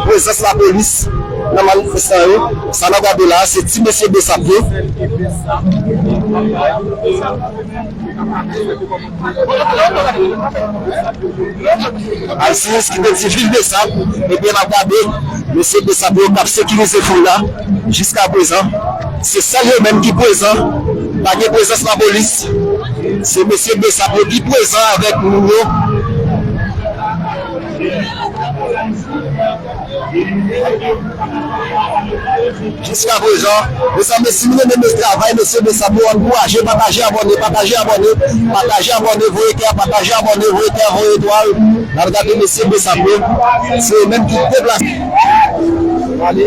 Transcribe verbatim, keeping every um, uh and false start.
Prezans lapolis nan manifestan yo. Sa n ap gade la, se ti mesye Besap yo. Alsiyis ki te di viv Besap, ebyen n ap gade mesye Besap yo k ap sekirize foul la jiska prezan. Se sèl yo menm ki prezan, pa gen prezans lapolis. Se mesye Besap yo ki prezan avèk moun yo. Jiska prezan, mezanmi, si nou renmen travay mesye Besap yo, ankouraje, pataje, abòne, pataje, abòne, pataje, abòne, voye kè, pataje, abòne, voye kè, voye etwal. N ap gade mesye Besap yo, se yo menm ki deplase. Ale.